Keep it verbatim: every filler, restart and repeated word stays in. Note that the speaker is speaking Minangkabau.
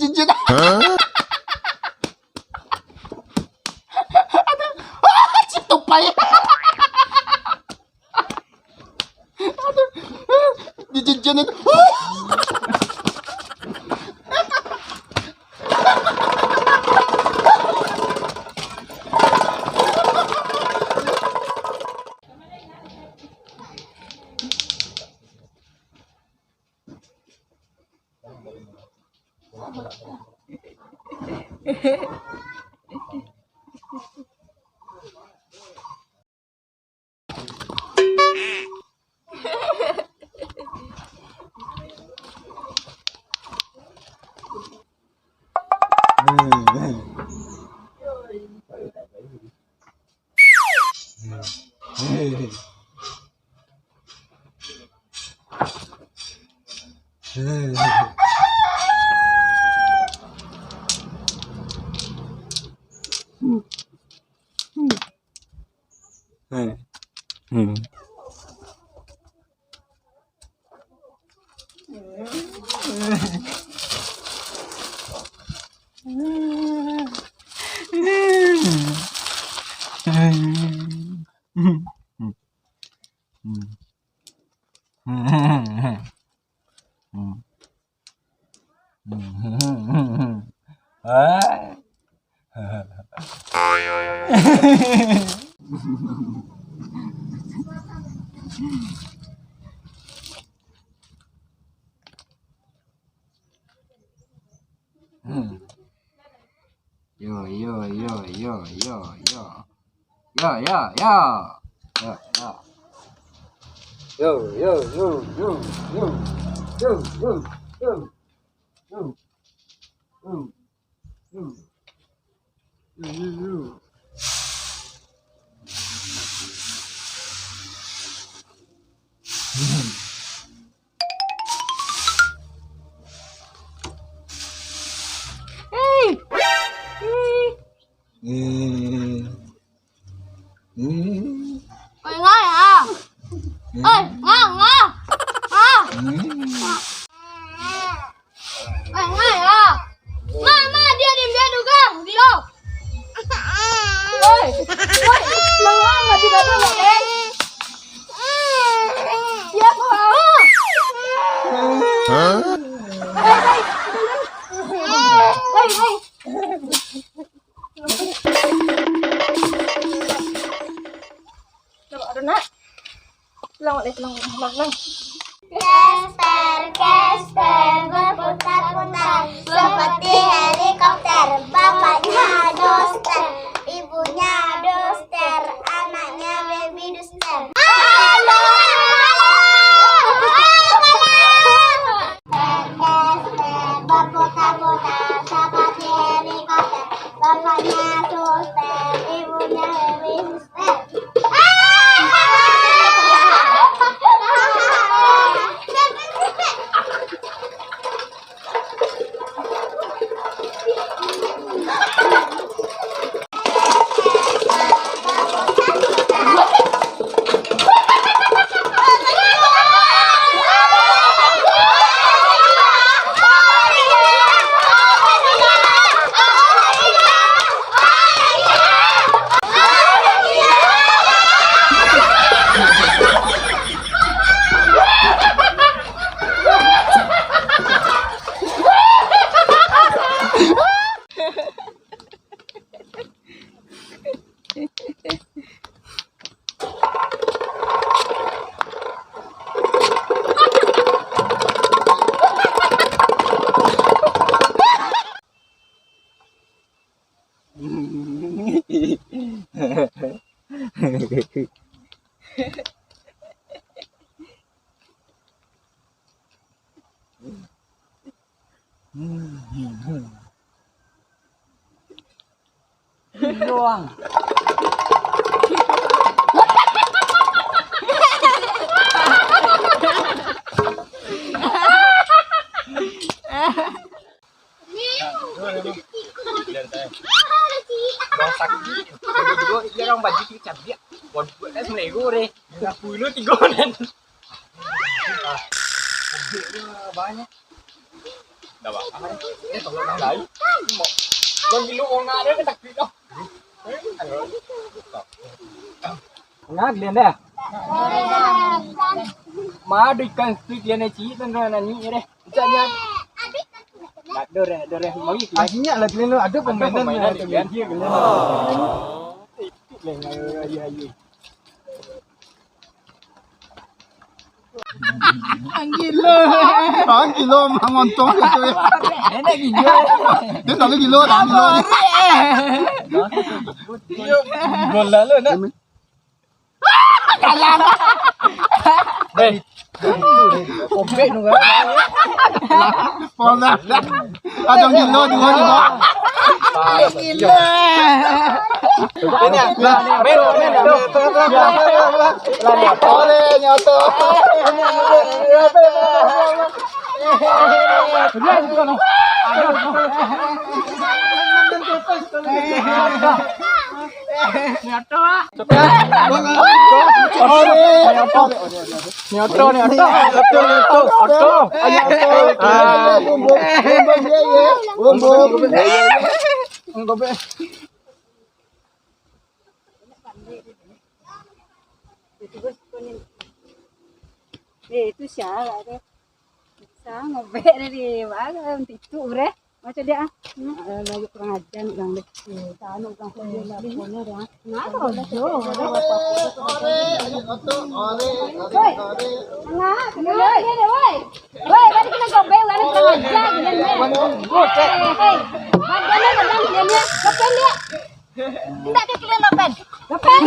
Cincin. Aduh. Ah, cik tupai. Aduh. Di cincin itu. Hmm. Yo, yo, yo, yo, yo, yo. Yo, yo, yo. Yo, yo. Yo, yo, yo, yo, yo. Yo, yo, yo. Yo. Yo. Yo. Yo, yo, yo. Hei! Hei! Oi, ngai, ah! Oi, nga, nga! Ah! Oi, ngai, ah! Ma, ma, dia di dia dugang, gilo! Oi! Oi! Manga, ma, di mana, eh? Dia kau, ah! Hah? Oi, oi! Oi, oi! Coba, aduh, nak. Ulang, ulang, ulang, ulang, ulang. Kester, kester, berputar-putar seperti helikopter. Bapaknya dokter, ibunya dokter, anaknya baby dokter. Doang. Bang sakik. Jadi dua, dia orang baju tu cabiak. Buat buat kan selego deh. Aku dulu tiga kan. Ah, banyak. Ndak ba-, eh, tolong lah, ai. Bang Gilo, orang ada ke takut dah. Ngak dia dah. Madu ikan tu dia nak cik tu nak nyanyi je deh. Caknya. Dak, doreh, doreh. Mari, Kian. Akhirnya lah kalian tu ada permainan permainan ni, Kian. Dia kalian. Ayo, ayo, ayo. Anggilo. Anggilo mangontong gitu ya. Enak gilo. Dia selalu gilo, dah gilo. Gol lalu nak. Kalah. Hei. Obek nu kan. Pernah. Ada gilo dua juga. Gilo. Ini, nah, main, main, main. Ore, nyoto. Nyoto, ah. Nyoto, nyoto. Nyoto, nyoto. Nyoto. Ayo, nyoto. Ah. Eh, itu siapa tu? Sa ngobek dari mana? Titu, bre. Macam dia, ah. Hmm. Eh, lagi kurang ajar ni orang deh. Eh, tak anu orang kerja lah, pokoknya dia, ah. Kenapa? Ore, ore, ore, ore, ore, ore. Woi. Tengah, tengah dia, woi. Woi, tadi kena gobek, orang kurang ajar, dia ni. Hei, hei. Badan dia, badan dia ni. Lepas dia. Indak ke kalian lapan? Lapan?